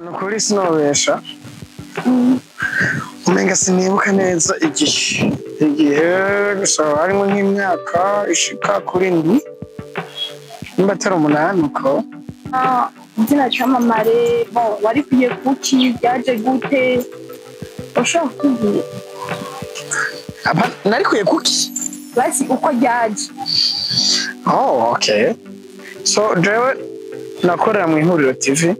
Nukuri sinobesha, umenga sinibuka neza igihe gusa harimo nk'imyaka ishika kuri 7 nimba atari 8 uko. Izina Camamare, bon, warikwiye kuki, ryaje gute, ushobora kutubwira? Narikwiye kuki? Basi uko ryaje. Oh, okay. So jewe nakorera mu Ihuriro TV.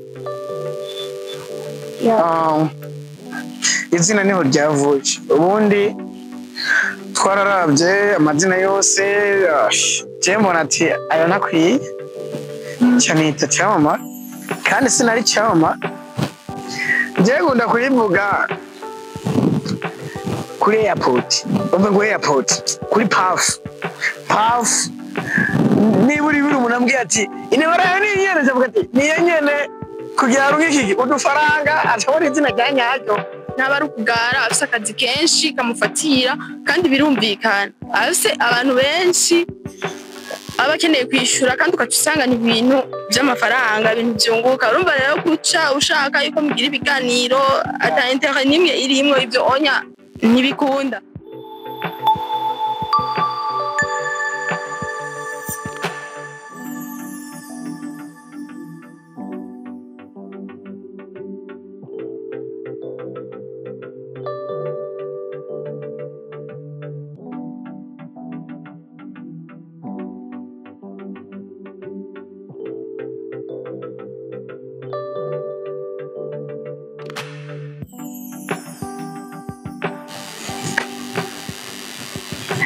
Izina niho ryavuye. Ubundi twararavye amazina yose, je mbona ati ayo ntakwiye, nca nita Camamare, kandi sinari Camamare. Jewe nkunda kuyivuga kuri airport, umva ngo airport, kuri PAF. PAF niba uri buri umuntu ambwiye ati inebara yawe ni nyene, ndavuga ati niyo nyene, kugira ngo iki udufaranga acabona izina rya nyaryo. Ntaba ari ukugara, afise akazi kenshi kamufatira, kandi birumvikana afise abantu benshi aba akeneye kwishura, kandi ugaca usanga ni ibintu vy'amafaranga, ibintu vyunguka. Urumva rero guca ushaka yuko mugira ibiganiro ata intérêt n'imwe irimwo, ivyo onya ntibikunda.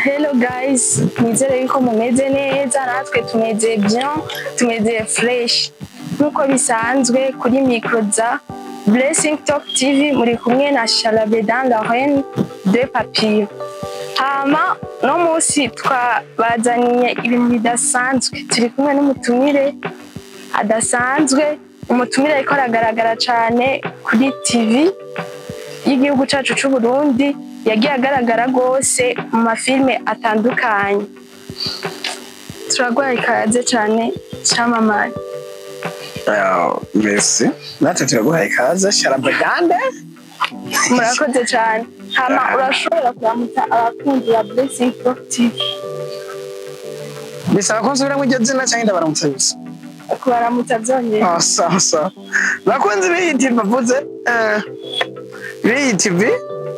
Hello guys, nizere yuko mumeze neza, natwe tumeze bien, tumeze fresh. Nkuko bisanzwe kuri micro za Blessing Talk TV muri kumwe na Chalabedan la reine de Papillon. Hama no munsi twabazaniye ibintu bidasanzwe, turi kumwe n'umutumire adasanzwe, umutumire ariko aragaragara cyane kuri TV y'igihugu cacu c'u Burundi, yagiye agaragara rwose mu mafilme atandukanye. Turagwaye ikaze cyane Camamare. Merci, natwe turaguhaye ikaze Sharabagande. Murakoze cyane. Hama urashobora kuramutsa abakunzi ba Blessing Talk TV? Bisaba ko nsubira mu iryo zina cyangwa ndabaramutsa gusa? Kubaramutsa byonyine. Ah, sawa sawa. Bakunzi b'iyi TV bavuze b'iyi TV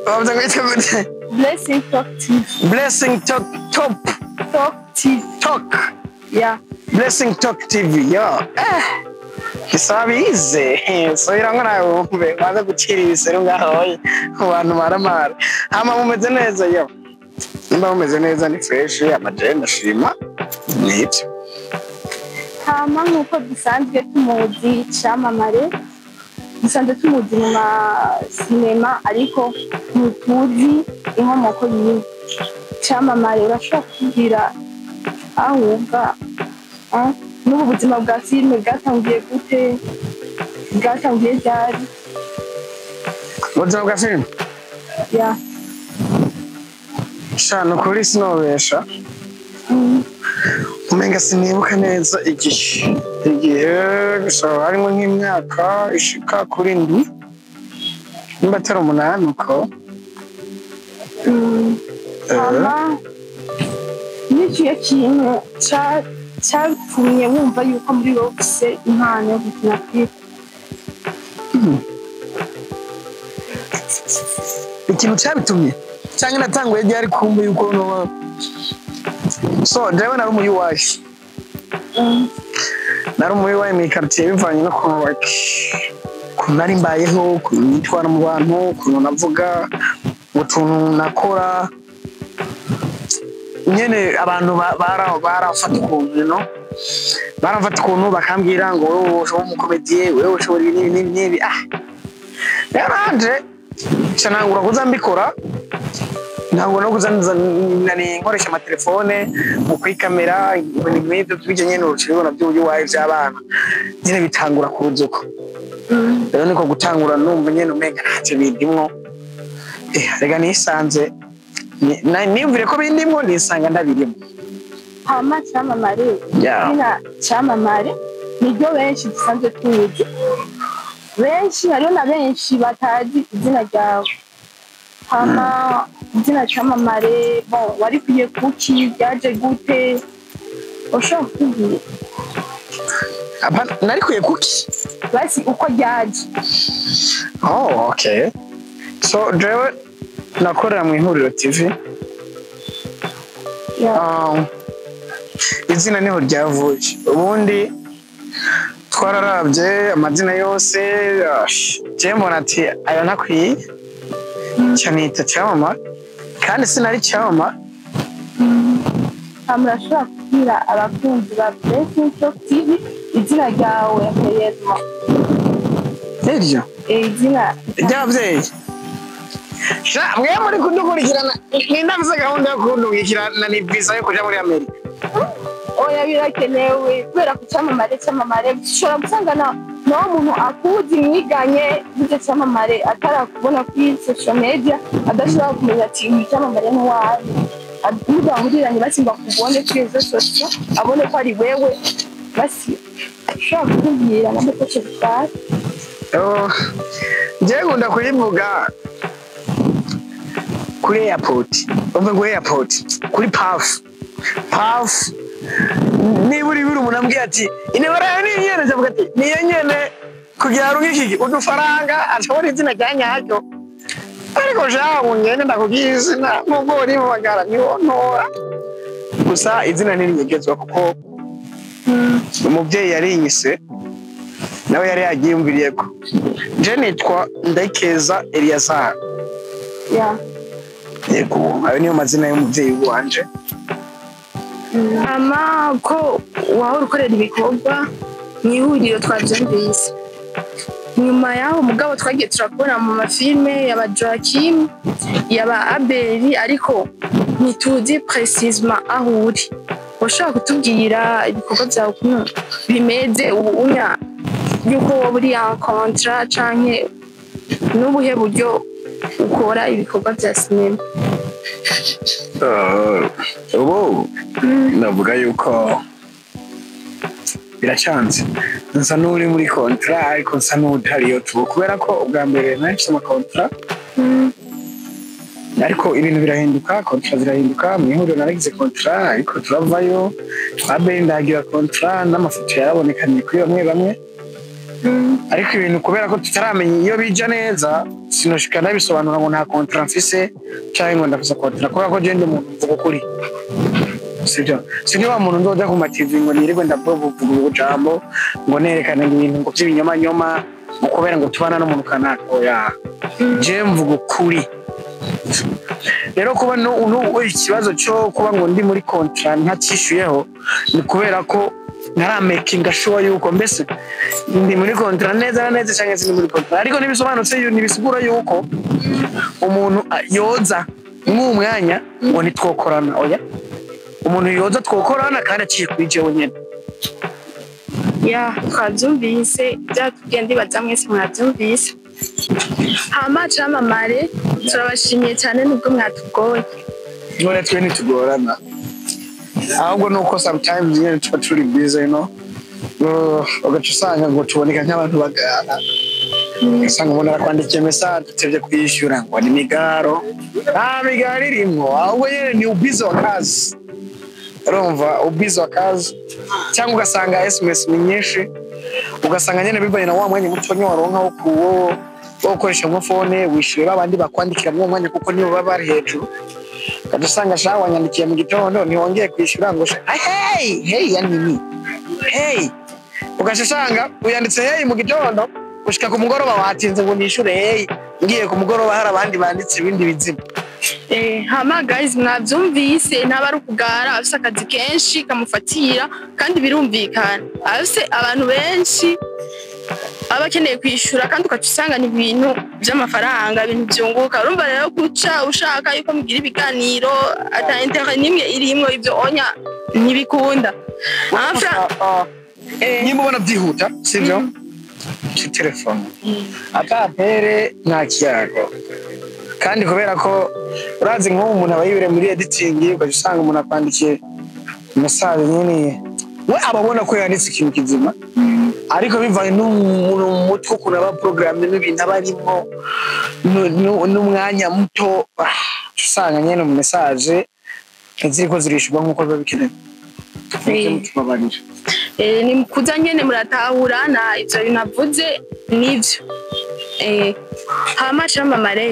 bavuze ngo yitwa gute? Blessing Talk TV. Blessing Talk Top Talk TV. Talk. Yeah. Blessing Talk TV. Yo. Bisaba bize. Subira ngo nawe wumve baza gucira ibiseru ngaho ku bantu maramara. Hama mumeze neza yo. Nimba mumeze neza ni fresh, amaje ndashima. Nibyo. Hama nk'uko dusanzwe tumuzi Camamare, dusanzwe tumuzi mu masinema, ariko ntituzi inkomoko yiwe. Camamare, urashobora kutubwira aho uva, n'ubu buzima bwa filime bwatangiye gute, bwatangiye ryari? Ubuzima bwa filime? Yeah. Sha nukuri sinobesha, umenga sinibuka neza igihe gusa harimo nk'imyaka ishika kuri 7 nimba atari 8 uko. Hama n'ikihe kintu cyatumye wumva yuko muri wowe ufise impano yo gukina filime? Ikintu cyabitumye cyangwa natanguye ryari kumva yuko noba so jewe nari umu UI, nari umu UI mu quartier, bivanye no kuntu nari mbayeho, ukuntu nitwara mu bantu, ukuntu navuga, utuntu nakora nyene abantu barafata ukuntu, no baramfata ukuntu bakambwira ngo wewe ushobora umukomediye, wewe ushobora ibi n'ibi n'ibi. Rero nanje nca ntangura kuza mbikora, ntangura no kuza nkoresha amatelefone mu kwikamera, ibintu nk'ibyo bijya nyene urucibona by'ubuwayi by'abana nyene bitangura kuza uko. Rero niko gutangura numva nyene umenga ntacyo bindimwo. Rega nisanze niyumvire ko bindimwo, nisanga ndabirimo. Hama Camamare, izina Camamare niryo benshi dusanzwe tuzi. Benshi, hariho na benshi batazi izina ryawe. Hama izina Camamare, bon, warikwiye kuki? Ryaje gute? Ushobora kutubwira? Apa, narikuye kuki? Basi uko ryaje. Oh, okay. So jewe nakorera mu Ihuriro TV. Izina niho ryavuye. Ubundi twararabye amazina yose, jewe mbona ati ayo ntakwiye, nca nita Camamare, kandi sinari Camamare. Hama urashobora kubwira abakunzi ba Blessing Talk TV izina ryawe réellement? Niryo? Izina. Ry'ababyeyi. Sha, mwe muri kudukurikirana, nindafise gahunda yo kundungikirana ni visa yo kuja muri Amerika. Oya, birakenewe kubera ku Camamare. Camamare ushobora gusanga nawo muntu akuzi mwiganye n'icyo Camamare atarakubona kuri social media, adashobora kumenya ati uyu Camamare n'uwawe. Mudahuriranye basi ngo akubone kuri réseaux sociaux, abone ko ari wewe. Basi ushobora kutubwira nabwo ko bitwara. Oh, njyewe nkunda kuyivuga kuri airport, umva ngo airport kuri paf paf, niba uri buri umuntu ambwiye ati inibara yawe ni nyene, ndavuga ati niyo nyene, kugira ngo iki udufaranga ashobora izina rya nyaryo. Ariko jawe ngende ndakubwiye izina, nubwo uri mu magara niwo ntora gusa. Izina ntirinyegezwa kuko umubyeyi yarinyise nawe yari yagiyumviriye ko je nitwa Ndayikeza Eliyazari. Yego, ayo niyo mazina y'umubyeyi wanje. Hama ko wahora ukorera ibikorwa mu Ihuriro, twabyumvise. Nyuma y'aho mugabo twagiye turakubona mu mafilme yaba Joaquim, yaba Abeli, ariko ntituzi précisément aho uri. Ushobora kutubwira ibikorwa byawe ukuntu bimeze ubu unya, yuko wowe uri en contrat canke n'ubuhe buryo ukora ibikorwa bya sinema? Ubu navuga yuko biracanze, nsa n'uri muri contrat ariko nsa n'utariyo tu, kubera ko ubwa mbere nari mfise amakontra, ariko ibintu birahinduka, contrat zirahinduka. Mu Ihuriro naragize contrat ariko turavayo, Abeli ndagira contrat n'amafoto yarabonekanye kuri bamwe bamwe, ariko ibintu kubera ko tutaramenya iyo bija neza, sinoshika ndabisobanura ngo nta contrat mfise canke ngo ndafise contrat, kubera ko je ndi umuntu mvuga ukuri, sibyo? Sindi wa muntu nzoja ku ma TV ngo nirirwe ndavuga ubujambo, ngo nerekane ibintu ngo vy'ibinyomanyoma, ngo kubera ngo tubana n'umuntu kanaka. Oya, je mvuga ukuri. Rero kuba no ikibazo cyo kuba ngo ndi muri contrat ntacishuyeho ni kubera ko ntaramakinga sure yuko mbese ndi muri contrat neza na neza cyangwa se ndi muri contrat, ariko ntibisobanutse ntibisigura yuko umuntu yoza mw'uwo mwanya ngo ntitwokorana. Oya, umuntu yoza twokorana kandi aciye kuri jewe nyene. Ya, twabyumvise byatubwiye, ndibaza mwese mwabyumvise. Hama Camamare, turabashimiye cyane nubwo mwatugoye. None twe ntitugorana, ahubwo nuko sometimes nyene tuba turi busy, ugaca usanga ngo tuboneka nk'abantu bagara, ugasanga umuntu arakwandikiye message utevye kuyishyura ngo ni migaro. Nta migaro irimwo, ahubwo nyene ni ubizi wa kazi, urumva, ubizi wa kazi, cyangwa ugasanga SMS ni nyinshi, ugasanga nyene bivanye na wa mwanya mutonya waronka wo gukoresha nko phone, wishyuye babandi bakwandikira muri uwo mwanya kuko nibo baba bari hejuru. Ugaca usanga sha wanyandikiye mu gitondo ntiwongeye kwishyura ngo hey hey ya nini hey, ugaca usanga uyanditse hey mu gitondo, gushika ku mugoroba watinze ngo nishure hey, ngiye ku mugoroba hari abandi banditse ibindi bizima. Hama guys, mwabyumvise, ntaba ari ukugara, afise akazi kenshi kamufatira kandi birumvikana, afise abantu benshi aba akeneye kwishyura, kandi ugaca usanga ni ibintu by'amafaranga, ibintu byunguka. Urumva rero guca ushaka yuko mugira ibiganiro ata intérêt n'imwe irimwo, ibyo onya ntibikunda. Enfin, Nimba ubona byihuta, sibyo, si telefone atapere nta kiyago. Kandi kubera ko urazi nk'ubu umuntu aba yibere muri editing, ugaca usanga umuntu akwandikiye message nyine, we aba abona ko yanditse ikintu kizima. Ariko bivanye n'umuntu mu mutwe ukuntu aba programme n'ibintu aba arimwo n'umwanya muto, usanga nyene mu message ntiziriko zirishurwa nk'uko biba bikenewe. Mutubabarira. Ni kuza nyene muratahurana, ivyo bintu avuze nivyo. Hama Camamare,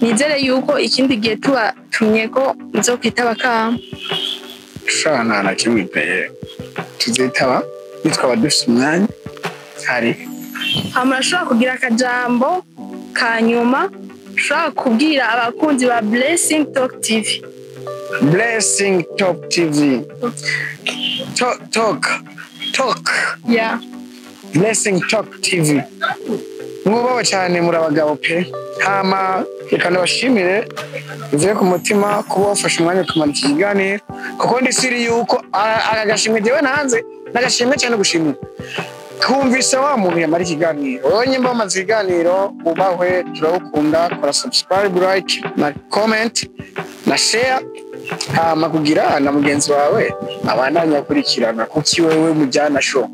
nizere yuko ikindi gihe tubatumye ko muzokwitaba kama. Sha, nta na kimwe pe, tuzitaba nitwaba dufise umwanya hari. Hama urashobora kugira akajambo ka nyuma ushobora kubwira abakunzi ba Blessing Talk TV? Blessing Top TV, Talk, Talk, Talk. Blessing Talk TV, mwubaho cyane, muri abagabo pe. Hama reka ndabashimire bivuye ku mutima kuba wafashe umwanya ukamara iki kiganiro, kuko ndi siri yuko aka gashimwe jyewe nanze nagashimwe cyane gushimira kumvise wa muntu yamara ikiganiro. Wowe nyimba wamaze ikiganiro, wubahwe, turagukunda. Kora subscribe, like na comment na share, hama kugira na mugenzi wawe abandanye akurikirana. Kuki wewe mujyana show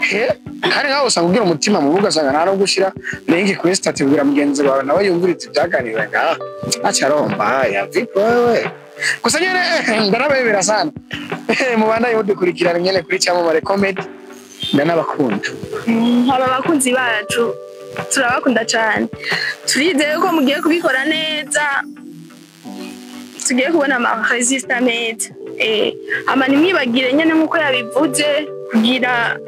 he, kandi nkaho usanga ugira umutima mubi, ugasanga nta no gushyira link kuri status kugira mugenzi wawe nawe yumvirize ibyaganiriwe ngaha acaromba ya vipi wewe. Gusa nyene ndarabebera sana, mubandanye mudukurikirana nyene kuri Cyamamare Comedy, ndanabakunda. Aba bakunzi bacu turabakunda cyane, turizeye ko mugiye kubikora neza, tugiye kubona ama résultats meza. Ama ntimwibagire nyene nk'uko yabivuze kugira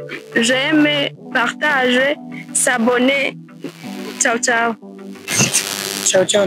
j'aime, partage, s'abonner. Ciao ciao. Ciao ciao.